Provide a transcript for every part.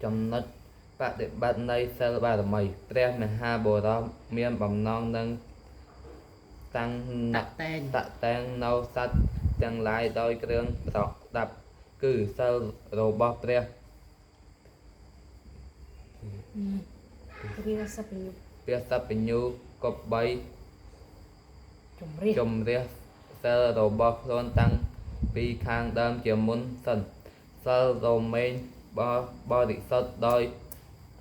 ចំណុចបដិបត្តិនៃសីលបារមី ព្រះមហាបុរសមានបំណងនឹងតាំង តាក់តែង តាក់តែងនៅសត្វទាំងឡាយដោយគ្រឿងប្រដាប់គឺសីលរបស់ព្រះ ព្រះសព្វញ្ញូ ព្រះសព្វញ្ញូគប្បី ជំរះ ជំរះសីលរបស់ខ្លួនតាំងពីខាងដើមជាមុនសិនសីលរមែងបរិសុទ្ធដោយ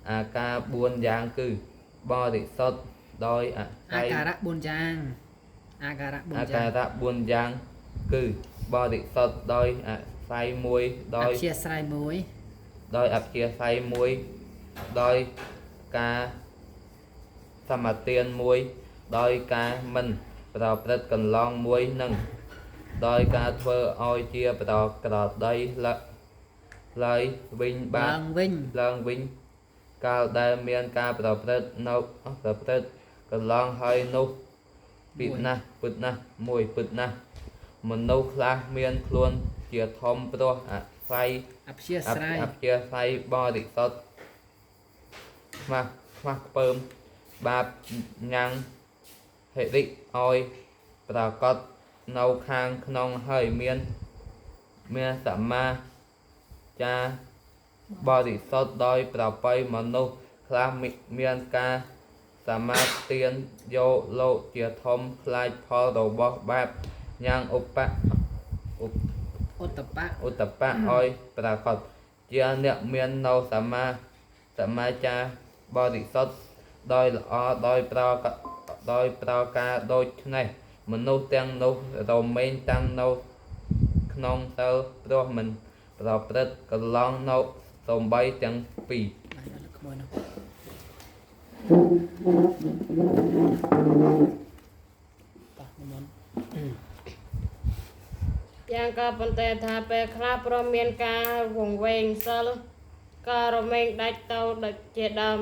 អាការ4យ៉ាងគឺបរិសុទ្ធដោយអ អា ស័យ ការៈ4យ៉ាងអាការៈ អា 4យ៉ាង ការៈ4យ៉ាងគឺបរិសុទ្ធដោយអស័យមួយ អ ដោយ ព្យាស្រ័យមួយ ដោយអព្យាស្រ័យមួយដោយការសមាទានមួយដោយការមិនប្រព្រឹត្តកន្លងមួយនិងដោយការធ្វើឲ្យជាប្រក្រតីឡើយវិញបាន ឡើងវិញ ឡើងវិញកាលដែលមានការប្រព្រឹត្តនៅប្រព្រឹត្តកន្លងហើយនោះពិណាស់ពិតណាស់មួយពិតណាស់មនុស្សខ្លះមានខ្លួនជាធំព្រោះអស័យ អព្យាស្រ័យ អព្យាស្រ័យបរិសុទ្ធខ្មាស់ខ្មាស់ខ្ពើមបាបញ៉ាំងហិរិឲ្យប្រកបនៅខាងក្នុងហើយមានមានសមាចារបរិសុទ្ធដោយប្រពៃមនុស្សខ្លះមានការសមាទានយកលោកជាធំខ្លាចផលរបស់បាបញ៉ាំងឧបៈឧប ឧត្តបៈ ឧត្តបៈឲ្យប្រកបជាអ្នកមាននៅសមាសមាចារបរិសុទ្ធដោយល្អដោយប្រកដោយប្រការដូចនេះមនុស្សទាំងនោះរមែងតាំងនៅក្នុងសិលព្រោះមិនប្រព្រឹត្តកន្លងនៅសំបីទាំងពីរ បាទដល់ក្មួយនោះតោះនិមន្ត យ៉ាងក៏ប៉ុន្តែថាពេលខ្លះព្រមមានការវង្វេងសិលក៏រមែងដាច់ទៅដូចជាដើម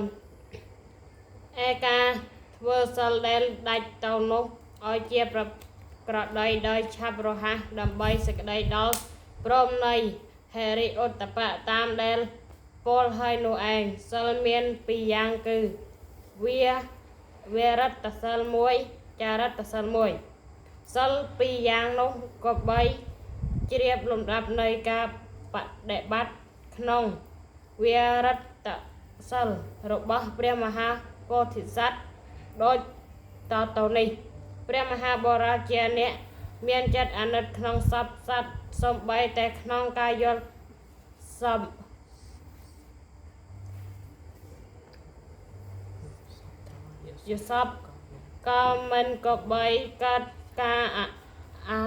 ឯការធ្វើសិលដែលដាច់ទៅនោះឲ្យជាប្រក្រតីដោយឆាប់រហ័សដើម្បីសេចក្តីដល់ព្រមនៃហិរិឧត្តបៈតាមដែលពលហើយនោះឯងសិលមានពីរយ៉ាងគឺវាវរិតសិលមួយចារិតសិលមួយសិលពីរយ៉ាងនោះក៏បីជ្រាបលំដាប់នៃការបដិបត្តិក្នុងវារិតសិលរបស់ព្រះមហាពោធិសត្វដូចតទៅនេះព្រះមហាបរាជាអ្នកមានចិត្តអាណិតក្នុងសព្វសត្វសំបីតែក្នុងការយល់សំយសពក៏មិនក៏បីកើតការអាអា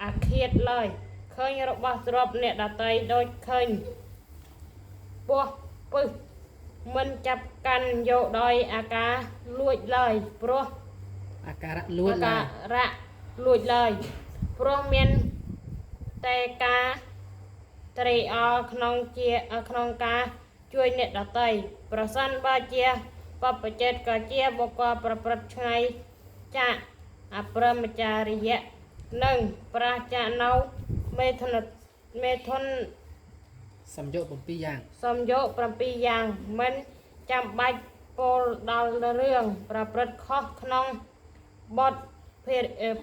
អាឃាតឡើយឃើញរបស់ទ្រព្យអ្នកដតីដូចឃើញពស់ពឹសមិនចាប់កាន់យកដោយអាការលួចឡើយព្រោះ អាការៈលួច អា ឡើយ ការៈលួចឡើយព្រោះមានតែការត្រេកអរក្នុងជាក្នុងការជួយអ្នកដតីប្រសិនបើជាបព្វជិតក៏ជាបុគ្គលប្រព្រឹត្តឆ្ងាយចាកអព្រមចារិយៈនិងប្រាសចាកនៅមេធនមេធន សំយោគ7យ៉ាង សំយោគ7យ៉ាងមិនចាំបាច់ពោលដល់រឿងប្រព្រឹត្តខុសក្នុងបទ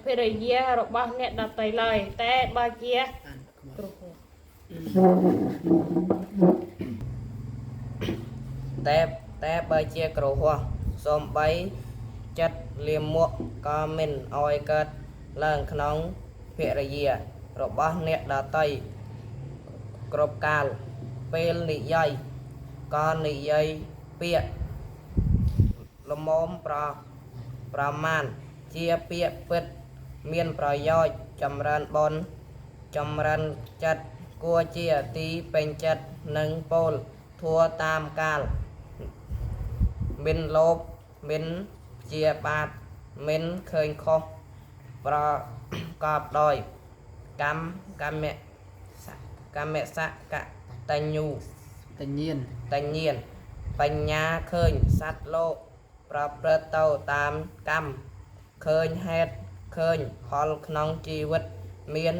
ភិរិយារបស់អ្នកដទៃឡើយតែបើជា អានក្មួយ គ្រោះហួ តែតែបើជាគ្រហោះសំបីចិត្តលាមកក៏មិនឲ្យកើតឡើងក្នុងភរិយារបស់អ្នកដតីគ្រប់កាលពេលនិយាយក៏និយាយពាក្យល្មមប្រប្រមាណជាពាក្យពិតមានប្រយោជន៍ចម្រើនបុណ្យចម្រើនចិត្តគួរជាទីពេញចិត្តនិងពោលធัวតាមកាល មិនលោភមិនព្យាបាទមិនឃើញខុសប្រកបដោយកម្មកម្មសកម្មសកតញ្ញូ តញ្ញាន តញ្ញានបញ្ញាឃើញសត្វលោកប្រព្រឹត្តទៅតាមកម្មឃើញហេតុឃើញផលក្នុងជីវិតមាន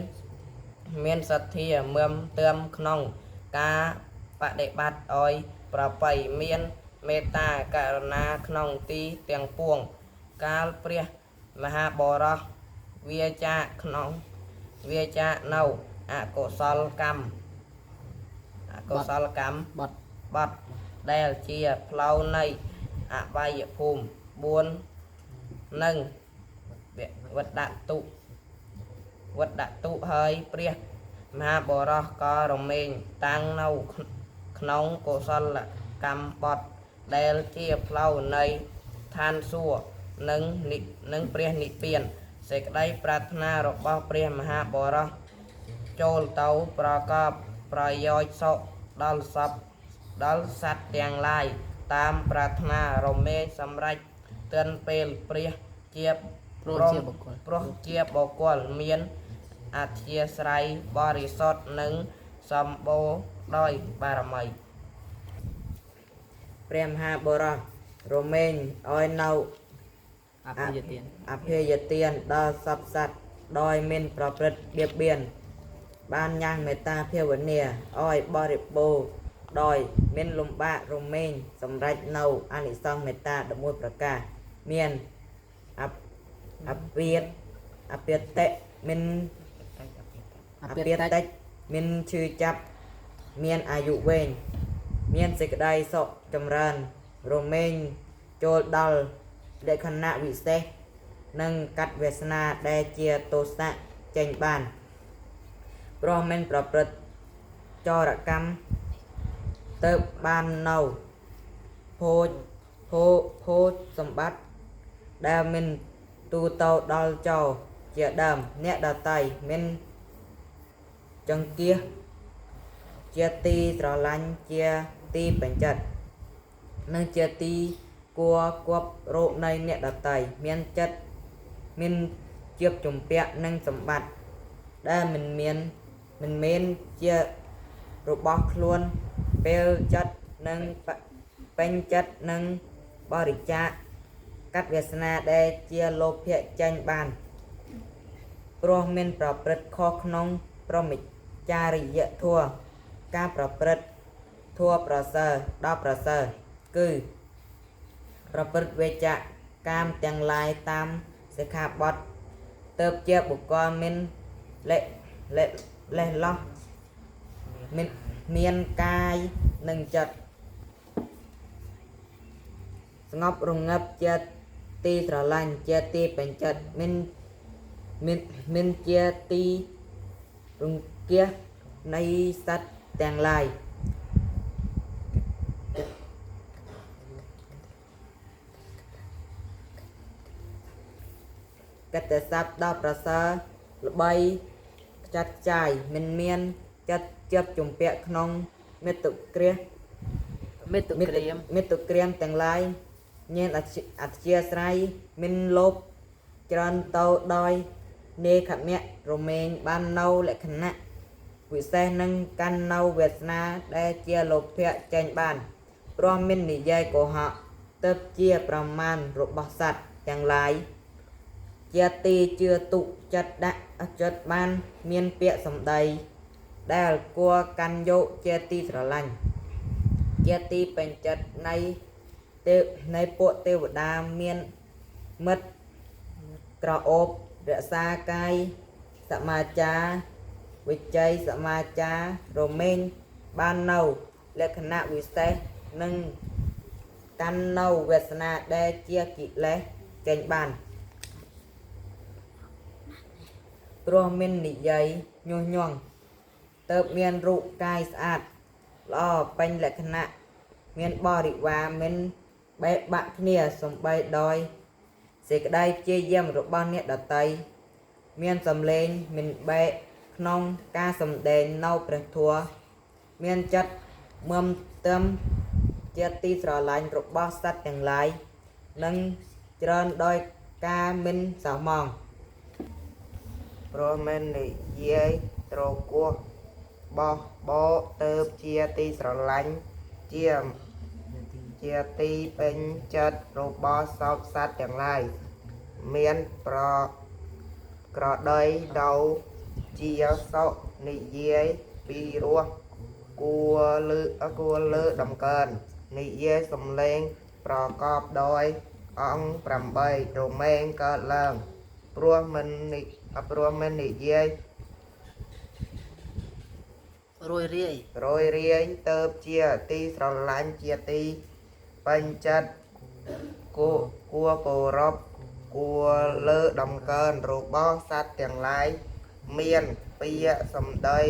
មានសទ្ធាមឹមទើមក្នុងការ បដិបត្តិឲ្យប្រពៃមានមេត្តាករុណាក្នុងទីទាំងពួង កាលព្រះមហាបរោះវាចាកក្នុងវាចាកនៅអកុសលកម្មអកុសលកម្ម បត់ បត់ដែលជាផ្លូវនៃអបាយភូមិ4និងវត្តតុវត្តតុហើយព្រះមហាបរោះក៏រមែងតាំងនៅក្នុងកុសលកម្មបត់ដែលជាផ្លូវនៃឋានសួគ៌និងនិនិងព្រះនិព្វានសេចក្តីប្រាថ្នារបស់ព្រះមហាបរោះចូលទៅប្រកបប្រយោជន៍សុខដល់សពដល់សត្វទាំងឡាយតាមប្រាថ្នារមែងសម្រេចទាន់ពេលព្រះជា ព្រោះជាបុគ្គល ព្រោះជាបុគ្គលមានអធ្យាស្រ័យបរិសុទ្ធនិងសម្បូរដោយបារមី ព្រះមហាបុរសរមែងឲ្យនៅ អភិយទាន អភ័យទានដល់សព្វសត្វដោយមិនប្រព្រឹត្តបៀតបៀនបានញ៉ាំងមេត្តាភាវនាឲ្យបរិបូរណ៍ដោយមិនលំបាករមែងសម្រេចនៅអានិសង្សមេត្តា11ប្រការមានអបអពាតអពាតិមិន អ អពា ភិតិ តិចមានឈឺចាប់មានអាយុវែងមានសេចក្តីសុខចម្រើនរមែងចូលដល់លក្ខណៈវិសេសនិងកាត់វាសនាដែលជាទោសៈចេញបានព្រោះមិនប្រព្រឹត្តចរកម្មទៅបាននៅភោជភោភោជសម្បត្តិដែលមានទូទៅដល់ចោរជាដើមអ្នកដតីមាន ចង្គៀសជាទីស្រឡាញ់ជាទីពេញចិត្តនិងជាទីគួរគប់រោគនៃអ្នកដតីមានចិត្តមានជាបជំពាក់និងសម្បត្តិដែលមិនមានមិនមែនជារបស់ខ្លួនពេលចិត្តនិងបពេញចិត្តនិងបរិច្ចាគកាត់វាសនាដែលជាលោភៈចេញបាន ព្រោះមានប្រព្រឹត្តខុសក្នុងព្រហ្មចារិយធម៌ការប្រព្រឹត្តធម៌ប្រសើរដល់ប្រសើរគឺប្រព្រឹត្តវេចៈកាមទាំងឡាយតាមសិក្ខាបទទៅជាបុគ្គលមានលេលេលេះលោះមានមានកាយនិងចិត្តស្ងប់រងឹបជាទីស្រឡាញ់ជាទីពេញចិត្តមាន មានមានជាទីរង្គៀសនៃសត្វទាំងឡាយកត្តស័ព្ទដ៏ប្រសើរល្បីខ្ចាត់ខ្ចាយមិនមានចិត្តជាប់ជំពាក់ក្នុងមេតុក្រាស មេតុក្រាម មេតុក្រាមទាំងឡាយញែនអធ្យអធ្យាស្រ័យមានលោភច្រើនទៅដោយនេខមៈរមែងបាននៅលក្ខណៈវិសេសនឹងកាន់នៅវាសនាដែលជាលោភៈចេញបានព្រោះមាននិយាយកុហកទៅជាប្រមាណរបស់សត្វទាំងឡាយជាទីជឿទុកចិត្តដាក់ចិត្តបានមានពាក្យសម្ដីដែលគួរកាន់យកជាទីស្រឡាញ់ ជាទីពេញចិត្តនៃទេវនៃពួកទេវតាមានមិត្តក្រអូបរក្សាកាយសមាចារវិជ័យសមាចាររមែងបាននៅលក្ខណៈវិសេសនិងកាន់នៅវាសនាដែលជាកិលេសចេញបានព្រោះមាននិយាយញុះញង់ទៅមានរូបកាយស្អាតល្អពេញលក្ខណៈមានបរិវារមិនបែកបាក់គ្នាសំបីដោយសេចក្តីព្យាយាមរបស់អ្នកដតីមានសម្លេងមិនបែកក្នុងការសម្ដែងនៅព្រះធម៌មានចិត្តមឹមទឹមជាទីស្រឡាញ់របស់សត្វទាំងឡាយនិងច្រើនដោយការមិនសោះមង ព្រោះមិននិយាយត្រគោះបោះបោកទៅជាទីស្រឡាញ់ជាជាទីពេញចិត្តរបស់សពសត្វទាំងឡាយមានប្រក្រដីនៅជាសុខនិយាយពីរោះ គួរលើគួរលើតម្កើងនិយាយសំឡេងប្រកបដោយអង្គ8រមែងកើតឡើងព្រោះមិននិព្រោះមិននិយាយ រួយរាយ រយរាយទៅជាទីស្រឡាញ់ជាទីពេញចិត្តគួគួរគោរពគួរលើតម្កើងរបស់សត្វទាំងឡាយមានពាក្យសម្ដី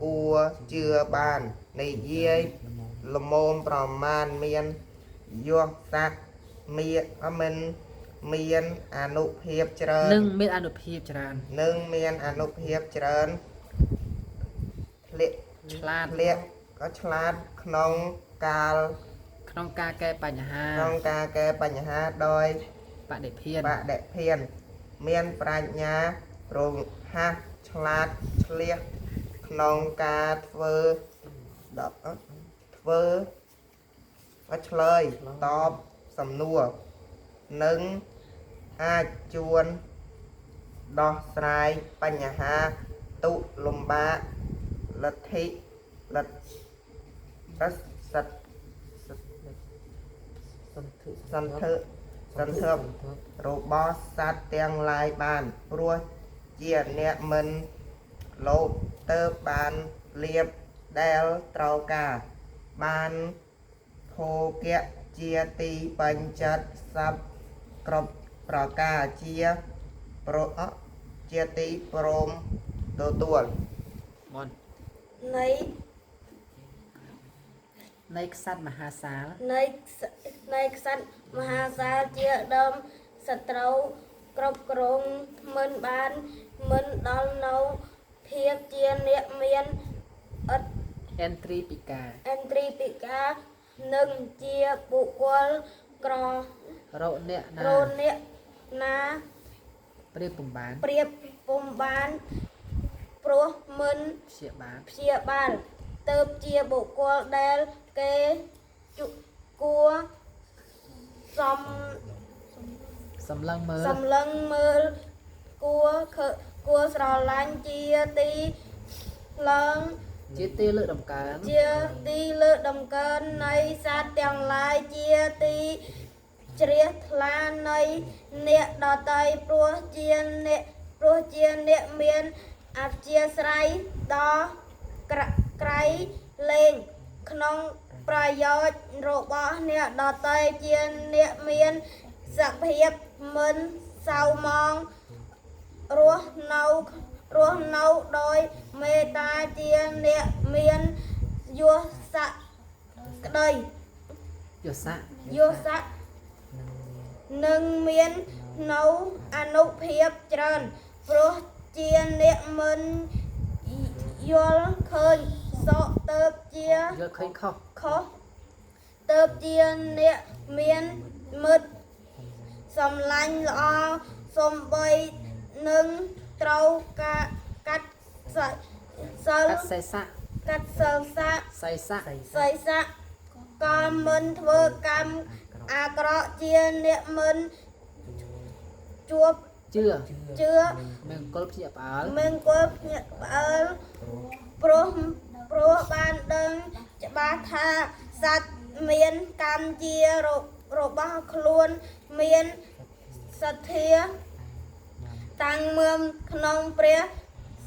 គួរជឿបាននិយាយល្មមប្រមាណមានយោស័កមានមិនមានអនុភាពច្រើន និងមានអនុភាពច្រើន និងមានអនុភាពច្រើនធ្លាក់ ឆ្លាត ធ្លាក់ក៏ឆ្លាតក្នុងកាល ក្នុងការកែបញ្ហា ក្នុងការកែបញ្ហាដោយ បដិភាន បដិភានមានប្រាជ្ញារហ័សឆ្លាតឆ្លៀសក្នុងការធ្វើដកធ្វើក៏ឆ្លើយតបសំណួរនិងអាចជួនដោះស្រាយបញ្ហាទុលំបាកលទ្ធិលទ្ធិសត្វសន្ធិសន្ធឹបរបស់សត្វទាំងឡាយបានព្រោះជាអ្នកមិនលោភទៅបានលៀបដែលត្រូវការបានភោគៈជាទីពេញចិត្តសពគ្រប់ប្រការជាប្រអជាទីព្រមទទួល មុន នៃ នៃក្សត្រមហាសាល នៃនៃក្សត្រមហាសាលជាដើមសត្រូវគ្រប់គ្រងមិនបានមិនដល់នៅភាពជាអ្នកមានឥទ្ធ អេនត្រីពិកា ឥន្ទ្រីពិការនិងជាបុគ្គលក្រ រកអ្នកណា រអ្នកណា ប្រៀបពុំបាន ប្រៀបពុំបានព្រោះមិន ព្យាបាល ព្យាបាលទៅជាបុគ្គលដែលគេជគួរសំ សម្លឹងមើល សម្លឹងមើលគួរខគួរស្រឡាញ់ជាទីឡើង ជាទីលើកតម្កើង ជាទីលើកតម្កើងនៃសត្វទាំងឡាយជាទីជ្រះថ្លានៃអ្នកដទៃព្រោះជាអ្នកព្រោះជាអ្នកមានអធ្យាស្រ័យដ៏ក្រក្រៃលែងក្នុងប្រយោជន៍របស់អ្នកដទៃជាអ្នកមានសភាពមិនសៅមង រស់នៅរស់នៅដោយមេត្តាជាអ្នកមានយោសៈក្តី យោស័ក យោសៈនឹងមាននៅអនុភាពច្រើនព្រោះជាអ្នកមិនយល់ឃើញសក់ទៅជា យល់ឃើញខុស ខុសទៅជាអ្នកមានមិត្តសម្លាញ់ល្អសំបីនឹងត្រូវការកាត់សិល កាត់សេសៈ កាត់សិលសា សីសៈ សីសៈក៏មិនធ្វើកម្មអាក្រក់ជាអ្នកមិនជួប ជឿ ជឿ មង្គលភ្ញាក់ផ្អើល មង្គលភ្ញាក់ផ្អើលព្រោះព្រោះបានដឹងច្បាស់ថាសត្វមានកម្មជារបស់ខ្លួនមានសទ្ធាតាំងមើមក្នុងព្រះ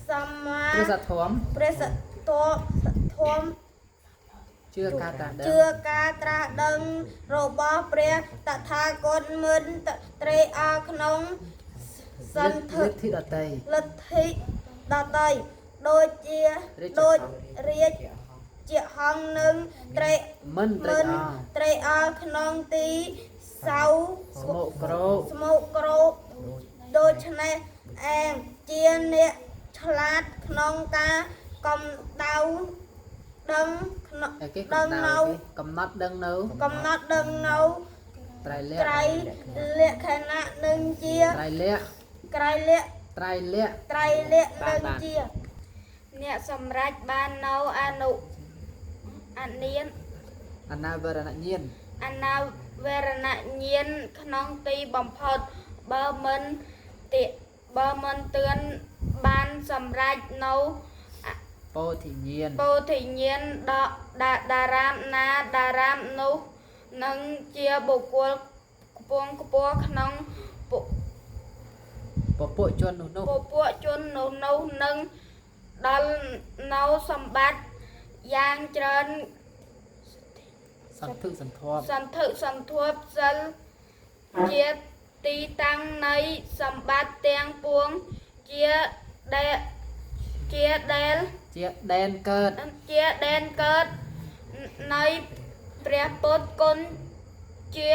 សម្មា ព្រះសទ្ធម ព្រះសទ្ធធម៌ ជឿការត្រាស់ដឹង ជឿការត្រាស់ដឹងរបស់ព្រះតថាគតមិនត្រេកអរក្នុងសន្ធិ លទ្ធិដតី លទ្ធិដតីដូចជា រាជ ដូចរាជជាហង្សនឹងត្រេក មិនត្រេកអរ ត្រេកអរក្នុងទីសៅ ស្មោកគ្រោក ស្មោកគ្រោកដូច្នេះឯងជាអ្នកឆ្លាតក្នុងការកំដៅដឹងក្នុង អីគេ ដឹង កំដៅ នៅ គេកំណត់ដឹងនៅ កំណត់ដឹងនៅ ត្រៃលក្ខ ត្រៃលក្ខណៈនឹងជា ត្រៃលក្ខ ត្រៃលក្ខ ត្រៃលក្ខ ត្រៃលក្ខ បានបាន នឹងជា អ្នកសម្រេចបាននៅអនុអនាន អនាវរណញាណ អនាវរណញាណក្នុងទីបំផុតបើមិនតិបើមិនទឿនបានសម្រេចនៅអ ពោធិញ្ញាណ ពោធិញ្ញាណដដាតារាមណាតារាមនោះនឹងជាបុគ្គលខ្ពង់ខ្ពស់ក្នុងពុ ពពួកជននោះនោះ ពពួកជននោះនោះនឹងដល់នៅសម្បត្តិយ៉ាងច្រើន សន្ធឹកសន្ធាប់ សន្ធឹកសន្ធាប់សិលជាទីតាំងនៃសម្បត្តិទាំងពួងជាដែលជាដែល ជាដែនកើត ជាដែនកើតនៃព្រះពុទ្ធគុណជា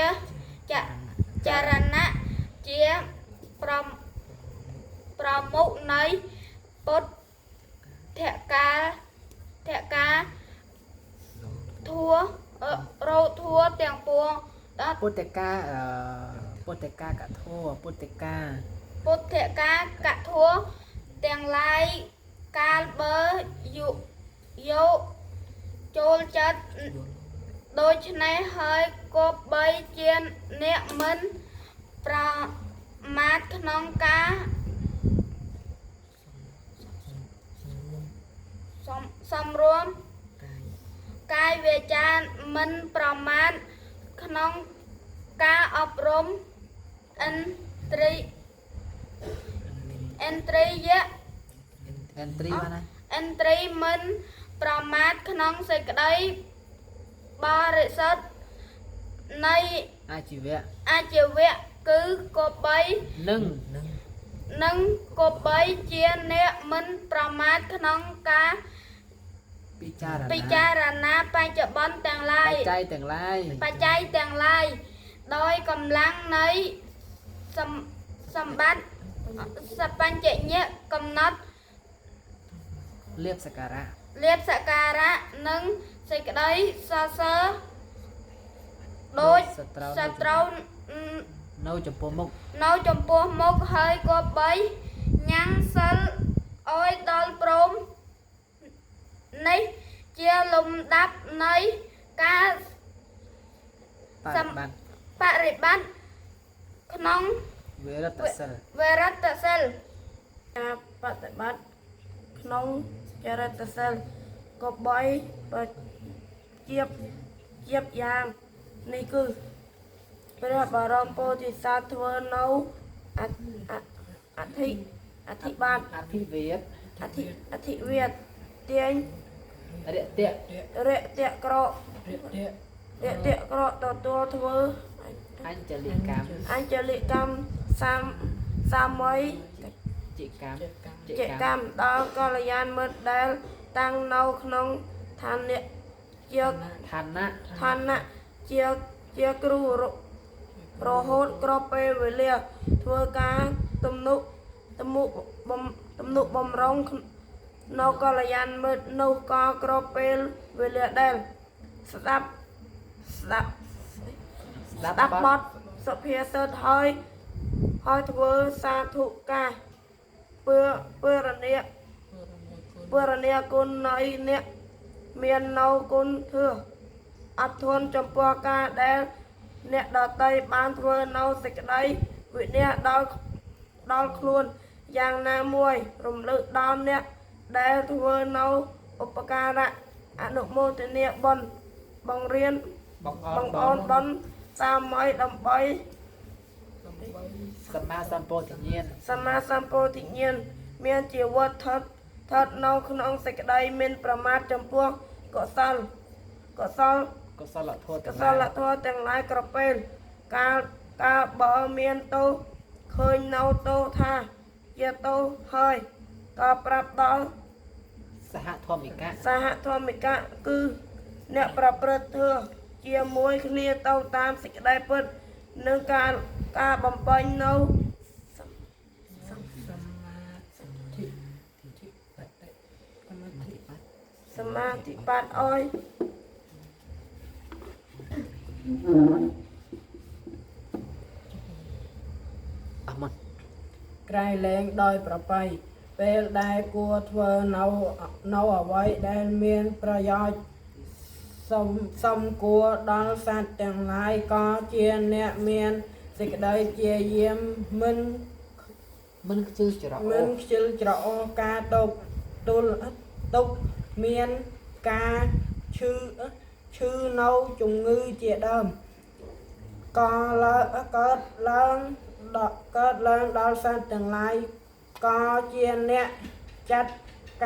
ចចរណៈជាប្រមប្រមុខនៃពុទ្ធកាលធកាធัวរោធัวទាំងពួងដល់ ពុទ្ធកាអឺពុទ្ធកាកធัวពុទ្ធកា ពុទ្ធកាកធัวទាំងឡាយកាលបើយុយកចូលចិត្តដូច្នេះហើយគប្បីជាអ្នកមិនប្រមាទក្នុងការសំសំរួមកាយវាចាមិនប្រមាទក្នុងការអប់រំឥន្ទ្រីឥន្ទ្រិយៈ អន្ត្រីបានហើយ ឥន្ទ្រីមិនប្រមាទក្នុងសេចក្តីបរិសុទ្ធនៃ អាជីវៈ អាជីវៈគឺគប្បី និង និងគប្បីជាអ្នកមិនប្រមាទក្នុងការ ពិចារណា ពិចារណាបច្ចុប្បន្នទាំងឡាយ បច្ច័យទាំងឡាយ បច្ច័យទាំងឡាយដោយកម្លាំងនៃសម្សម្បត្តិសបញ្ញៈកំណត់ លៀបសក្ការៈ លៀបសក្ការៈនិងសេចក្តីសរសើរដូច សត្រូវ សត្រូវ នៅចំពោះមុខ នៅចំពោះមុខហើយគប្បីញ៉ាំងសិលអោយដល់ព្រមនេះជាលំដាប់នៃការ បរិបត្តិ បរិបត្តិក្នុង វេរតសិល វេរតសិល ការបប្រតិបត្តិក្នុងចរិតសិលគប្បីប្រជាបជាបយ៉ាងនេះគឺព្រះបរមពោធិសត្វធ្វើនៅអអអធិអធិបាទ អភិវេទ អធិអធិវាទទាញ រិយៈ រយៈក្រករយៈក្រកទទួលធ្វើ អញ្ចលិកម្ម អញ្ចលិកម្មសាមសាមី จิកម្ម ជាកម្មដល់កល្យានមិត្តដែលតាំងនៅក្នុងឋានៈជា ឋានៈ ឋានៈជាជាគ្រូររហូតគ្រប់ពេលវេលាធ្វើការទំនុកទំនុកបំទំនុកបំរុងនៅកល្យានមិត្តនោះក៏គ្រប់ពេលវេលាដែលស្ដាប់ស្ដាប់ ស្ដាប់ ស្ដាប់បទសុភាសិតហើយហើយធ្វើសាធុការពើពើរនីពើរនីគុណនៃអ្នកមាននៅគុណធឿអត់ធន់ចំពោះការដែលអ្នកដតីបានធ្វើនៅសេចក្តីវិន័យដល់ដល់ខ្លួនយ៉ាងណាមួយរំលឹកដល់អ្នកដែលធ្វើនៅឧបការៈអនុមោទនាបុណ្យបង្រៀន បងអ បងអូនបនសាមីដើម្បី សម្មាសម្ពោធិញ្ញាណ សម្មាសម្ពោធិញ្ញាណមានជីវិតថិតថិតនៅក្នុងសេចក្តីមានប្រមាទចំពោះកុសលកុសល កុសលធម៌ កុ ទាំងឡាយ សលធម៌ទាំងឡាយក្រពេលកាលកាលបើមានទោសឃើញនៅទោសថាជាទោសហើយក៏ប្រាប់ដល់ សហធម្មិកៈ សហធម្មិកៈគឺអ្នកប្រព្រឹត្តធម៌ជាមួយគ្នាទៅតាមសេចក្តីពិតនិងការការបំពេញនៅសមាធិបត្តិអើយ អស់មក ក្រៃលែងដោយប្រពៃពេលដែលគួរធ្វើនៅនៅអ្វីដែលមានប្រយោជន៍សំសំគួរដល់សត្វទាំងឡាយក៏ជាអ្នកមានសេចក្តីជាយាមមិន មិនខ្ជិលច្រអូ មិន ស ខ្ជិលច្រអូសការតបទូល ទុក្ខមានការឈឺឈឺនៅជំងឺជាដើមក៏លើកើតឡើងដល់កើតឡើងដល់សត្វទាំងឡាយក៏ជាអ្នកចាត់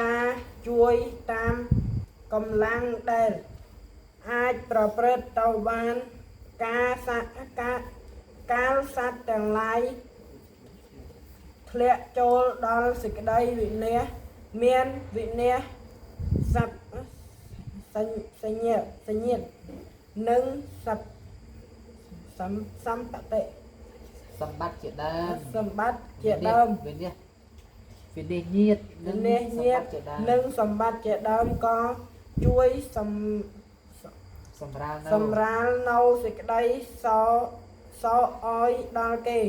ការជួយតាមកម្លាំងដែលអាចប្រព្រឹត្តទៅបានការសការកាលសត្វទាំងឡាយធ្លាក់ចូលដល់សេចក្តីវិនាសមានវិនាសសัพសញ្ញសញ្ញាតនិងសัพសំសម្បតិ សម្បត្តិជាដើម សម្បត្តិជាដើម វិនិច្ឆ័យវិនិច្ឆ័យញាតនិង នេះញាត សម្បត្តិជាដើម និងសម្បត្តិជាដើមក៏ជួយសំ សម្រាលនៅ សម្រាលនៅសេចក្តីសោសោអោយដល់គេ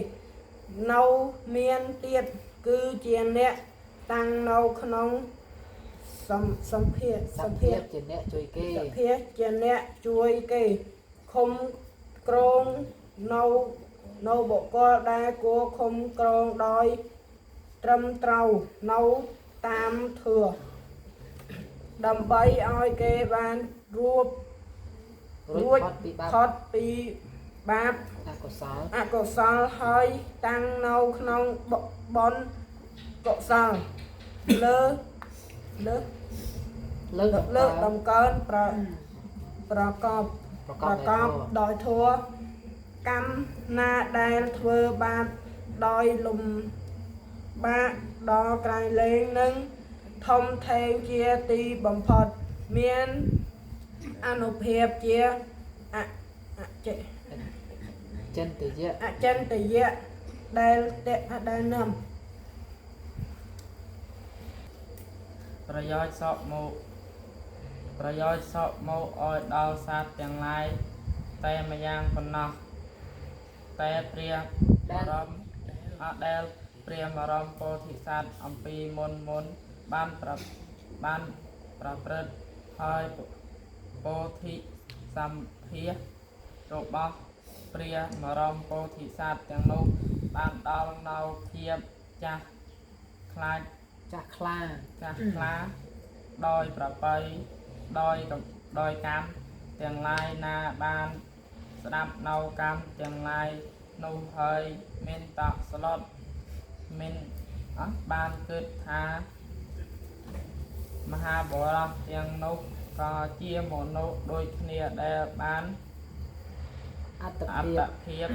នៅមានទៀតគឺជាអ្នកតាំងនៅក្នុងសំសម្ភារ ស សម្ភារ ភាពជាអ្នកជួយគេ សភាជាអ្នកជួយគេឃុំក្រងនៅនៅបុគ្គលដែលគួរឃុំក្រងដោយត្រឹមត្រូវនៅតាមធឿដើម្បីឲ្យគេបានរួប រួចផុតពីបាប ផុតពីបាប អកុសល អកុសលហើយតាំងនៅក្នុងបុណ្យកុសលលើលើ លើក លើកដំកើងប្រប្រកប ប្រកប ប្រកបដោយធម៌កម្មណាដែលធ្វើបាបដោយលំបាកដល់ក្រៃលែងនឹងធំធេងជាទីបំផុតមានអនុភាពជាអអចេ ចិនតយៈ អចិន្តយៈដែលតេដែលនាំ ប្រយោជន៍សក់មកប្រយោជន៍សក់មកឲ្យដល់សត្វទាំងឡាយតែម្យ៉ាងប៉ុណ្ណោះតែព្រះបរមអដែលព្រះបរមពោធិសត្វអំពីមុនមុនបានប្របានប្រព្រឹត្តហើយពោធិសម្ភាររបស់ព្រះបរមពោធិសត្វទាំងនោះបានដល់នៅភាពចាស់ខ្លាច ចាស់ខ្លា ចាស់ខ្លាដោយប្របីដោយកំដោយកម្មទាំងឡាយណាបានស្ដាប់នៅកម្មទាំងឡាយនោះហើយមានតក់ស្លុតមានអត់បានគិតថាមហាបរោះទាំងនោះក៏ជាមនុស្សដូចគ្នាដែលបាន អត្ត អ ភាព ត្តភាព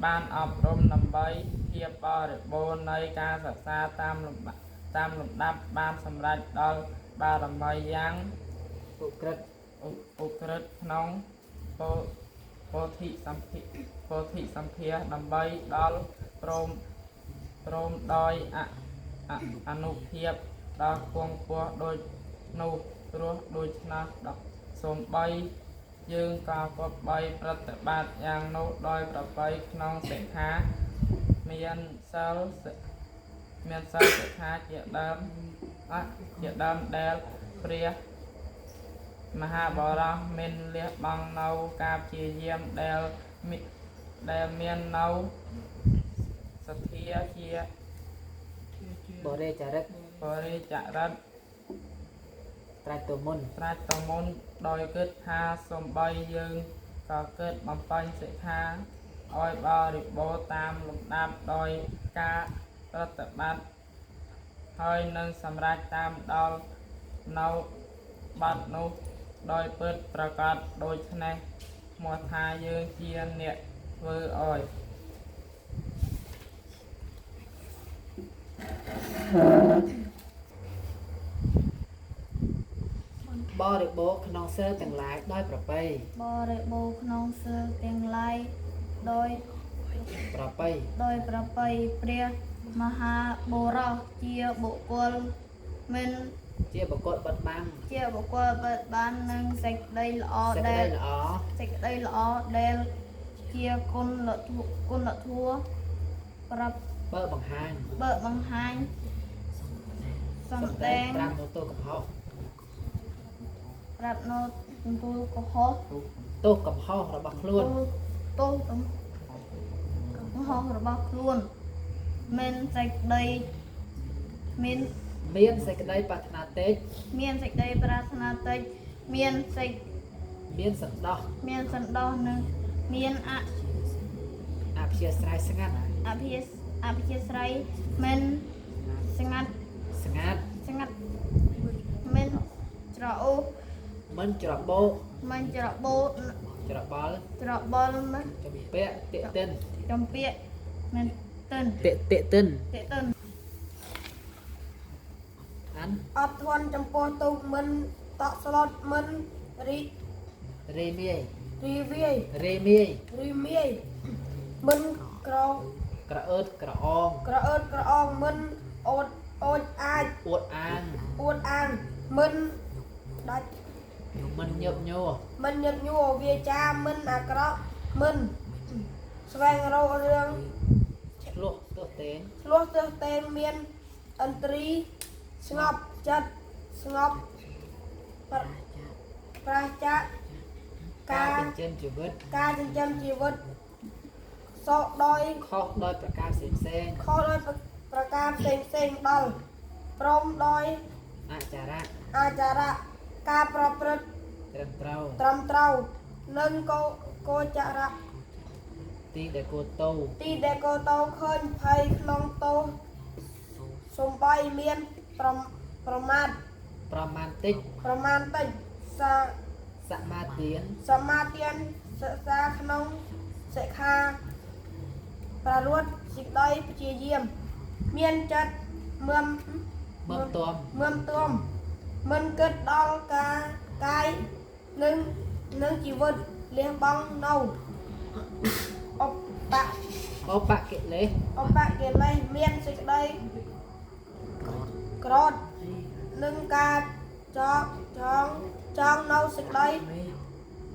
បានអប់រំដើម្បីភាពបរិបូរណ៍នៃការសិក្សាតាមលំដាប់តាមលំដាប់បានសម្រេចដល់បារមីយ៉ាង ឧក្រិដ្ឋ ឧឧក្រិដ្ឋក្នុងពោពោធិសម្ភិពោធិសម្ភារដើម្បីដល់ព្រមព្រមដោយអអអនុភាពដល់ខ្ពង់ខ្ពស់ដូចនោះព្រោះដូច្នោះដល់សូម្បីយើងក៏គប្បីប្រតិបត្តិយ៉ាងនោះដោយប្របីក្នុងសិក្ខាមានសិលសិមានសិលសិក្ខាជាដើមអជាដើមដែលព្រះ មហាបរោះមានលះបង់នៅការព្យាយាមដែលមានដែលមាននៅសទ្ធាជា បរិចរិត បរិចរិត ត្រាច់ទៅមុន ត្រាច់តមុនដោយគិតថាសំបីយើងក៏គិតបំពេញសិក្ខាឲ្យបរិបូរណ៍តាមលំដាប់ដោយការប្រតិបត្តិហើយនឹងសម្រេចតាមដល់នៅបាត់នោះដោយពិតប្រកបដូច្នេះឈ្មោះថាយើងជាអ្នកធ្វើឲ្យ បរិបូរណ៍ក្នុងសិលទាំងឡាយដោយប្របី បរិបូរណ៍ក្នុងសិលទាំងឡាយដោយ ប្របី ដោយប្រពៃព្រះមហាបុរសជាបុគ្គលមិន ជាបុគ្គលបិទបាំង ជាបុគ្គលបិទបាននឹងសេចក្តីល្អ សេចក្តី ដែល ល្អ សេចក្តីល្អដែលជាគុណធម៌គុណធម៌ប្រាប់ បើបង្ហាញ បើកបង្ហាញសម្ដែង ត្រាំនៅទោសកំហុស ប្រាប់នៅទទូលកុហក ទោសកំហុសរបស់ខ្លួន ទោសកំហុសរបស់ខ្លួនមានសេចក្តីមាន មានសេចក្តីប្រាថ្នាតិច មានសេចក្តីប្រាថ្នាតិចមានសេច មានសន្តោស មានសន្តោសនិងមានអ អព្យាស្រ័យស្ងាត់ អភិអភិជាស្រ័យមិនស្ងាត់ ស្ងាត់ ស្ងាត់មិនច្រអូស មិនច្របោក មិនច្របូត ច្របល់ ច្របល់មិន ចំពាក់តិតិន ចំពាកមិនតិន តិតិតិន តិតិន អាន អត់ធន់ចំពោះទុកមិនតក់ស្លុតមិនរី រេមាយ រីវាយ រេមាយ រីមាយមិនក្រ ក្រអឺតក្រអង ក្រអឺតក្រអងមិនអូតអូចអាច អួតអាង អួតអាងមិនដាច់ មិនញឹកញ័រ មិនញឹកញួរវាចាមិនអាក្រក់មិនស្វែងរករឿង ឆ្លោះទោះទេង ឆ្លោះទើសតេងមានឥន្ទ្រីស្ងប់ចិត្តស្ងប់ប្រប្រាសចាក ការ ការ ចិញ្ចឹមជីវិត ការចិញ្ចឹមជីវិតសោកដោយ ខុសដោយប្រការផ្សេងផ្សេង ខុសដោយប្រការផ្សេងផ្សេងៗដល់ព្រមដោយ អចារៈ អាចារៈការប្រព្រឹត្ត ត្រឹមត្រូវ ត្រឹមត្រូវនិងកោកោចរៈ ទីដែលគួរទៅ ទីដែលកោតោឃើញភ័យក្នុងទោសសំបីមានប្រប្រមាទ ប្រមាណតិច ប្រមាណតិចសា សមាទាន សមាទានសិក្សាក្នុងសិក្ខាប្រារត់សេចក្តីព្យាយាម មានចិត្តមឿម មើមទាំ មឿមទួមមិនគិតដល់ការកាយនិងនិងជីវិតលះបង់នៅឧបៈ ឧបកិលេស ឧបកិលេសមានសេចក្តីក្រោធនិងការចងចងចងនៅសេចក្តី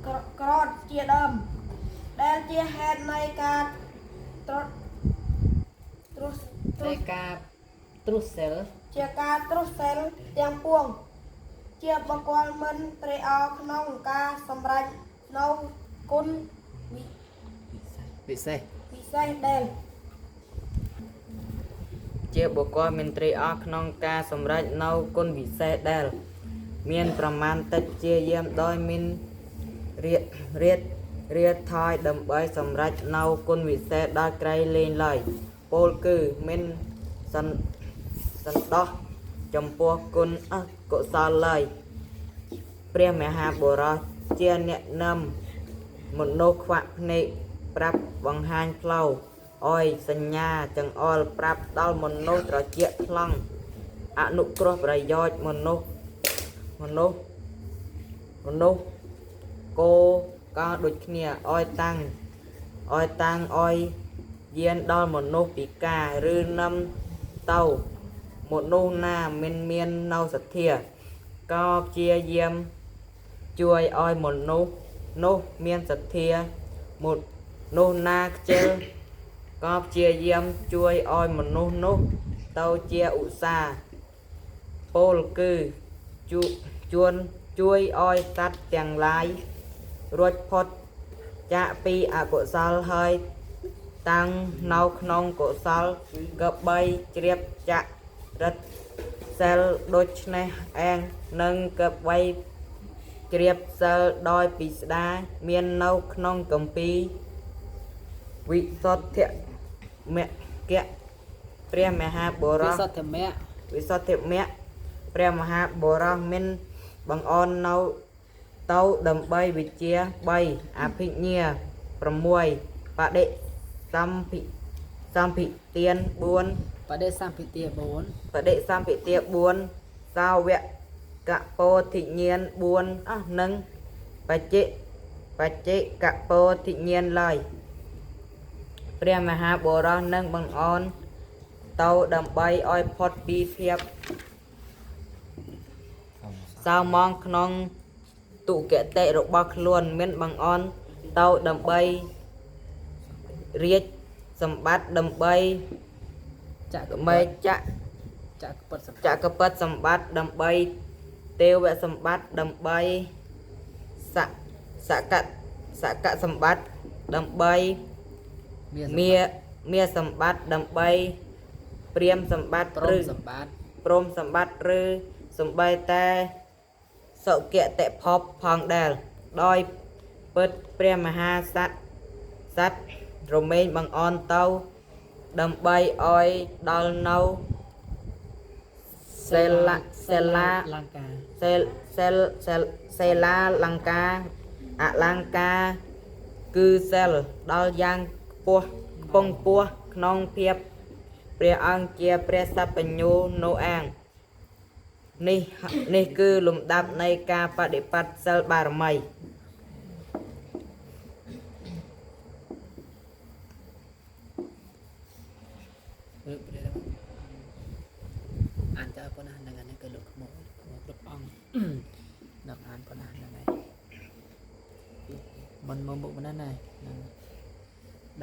ក្រក្រោធជាដើមដែលជាហេតុនៃការត្រុសត្រុសត្ នៃ រុស ការទ្រុសសិល ជាការត្រុសសិលទាំងពួង ជាបុគ្គលមិនត្រេកអរក្នុងការសម្រេចនៅគុណវិ ពិសេស ពិសេសដែល ជាបុគ្គលមានត្រេកអរក្នុងការសម្រេចនៅគុណវិសេសដែល មានប្រមាណតិចព្យាយាមដោយមានរៀតរៀតរៀតថយដើម្បីសម្រេចនៅគុណវិសេសដល់ក្រៃលែងឡើយពោលគឺមានសន្សន្តោសចំពោះគុណអកុសលឡើយព្រះមហាបុរសជាអ្នកនាំមនុស្សខ្វាក់ភ្នែកប្រាប់បង្ហាញផ្លូវអោយសញ្ញាចង្អុលប្រាប់ដល់មនុស្សត្រចៀកថ្លង់អនុគ្រោះប្រយោជន៍មនុស្ស មនុស្សមនុស្សគោក៏ដូចគ្នាឲ្យតាំងឲ្យតាំងឲ្យយានដល់មនុស្សពិការឬនឹមទៅមនុស្សណាមិនមាននៅសទ្ធាក៏ព្យាយាមជួយឲ្យមនុស្សនោះមានសទ្ធាមនុស្សណាខ្ជិលក៏ព្យាយាមជួយឲ្យមនុស្សនោះទៅជាឧស្សាហ៍ ពោលគឺជួជួនជួយឲ្យសត្វទាំងឡាយរួចផុតចាកពីអកុសលហើយតាំងនៅក្នុងកុសលក៏បីជ្រាបចាក់រិទ្ធសិលដូច្នេះឯងនឹងក៏បីជ្រាបសិលដោយពិស្ដាមាននៅក្នុងគម្ពីរវិសុទ្ធិមគ្គព្រះមហាបុរ វិ ស សុទ្ធិមគ្គ វិសុទ្ធិមគ្គព្រះមហាបុរសមានបង្អននៅទៅដើម្បីវិជ្ជា3អភិញ្ញា6បដិសម្ភិសម្ភិទាន4 បដិសម្ភិទា4 បដិសម្ភិទា4សាវកពោធិញ្ញាណ4អស់នឹងបច្ចេបច្ចេកពោធិញ្ញាណឡើយព្រះមហាបុរសនឹងបង្អនទៅដើម្បីឲ្យផុតពីភាពសៅមងក្នុងទុគតិរបស់ខ្លួនមានបង្អនទៅដើម្បីរាជសម្បត្តិដើម្បី ចក្រ ដើម្បីចក្រ ចក្រពត្តិសម្ ចក្រពត្តិសម្បត្តិដើម្បីទេវសម្បត្តិដើម្បីសសកសកសម្បត្តិដើម្បី មាន មាមាសម្បត្តិដើម្បីព្រាមសម្បត្តិ ព្រម ឬ សម្បត្តិ ព្រហ្មសម្បត្តិឬសំបីតែសុគតិភពផងដែរដោយពិតព្រះមហាសត្វសត្វរមែងបង្អន់ទៅដើម្បីឲ្យដល់នៅសិលសិលា លង្កា សិលសិលសិលសិលាលង្កាអលង្ការគឺសិលដល់យ៉ាងខ្ពស់ខ្ពង់ខ្ពស់ក្នុងភាពព្រះអង្គជាព្រះសព្វញ្ញូនោះអាងនេះនេះគឺលំដាប់នៃការបដិបត្តិសិលបារមី ឬព្រះអានតើប៉ុណ្ណាហ្នឹងហ្នឹងគឺលោកក្មោក្មោគ្រប់អង្គ នឹកអានប៉ុណ្ណាហ្នឹងហើយមិនមកមុខប៉ុណ្ណាណាហ្នឹង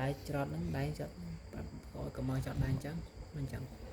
ដៃច្រត់ហ្នឹងដៃច្រត់ប្រាប់កុំឲ្យចត់ដៃអញ្ចឹងមិនអញ្ចឹង។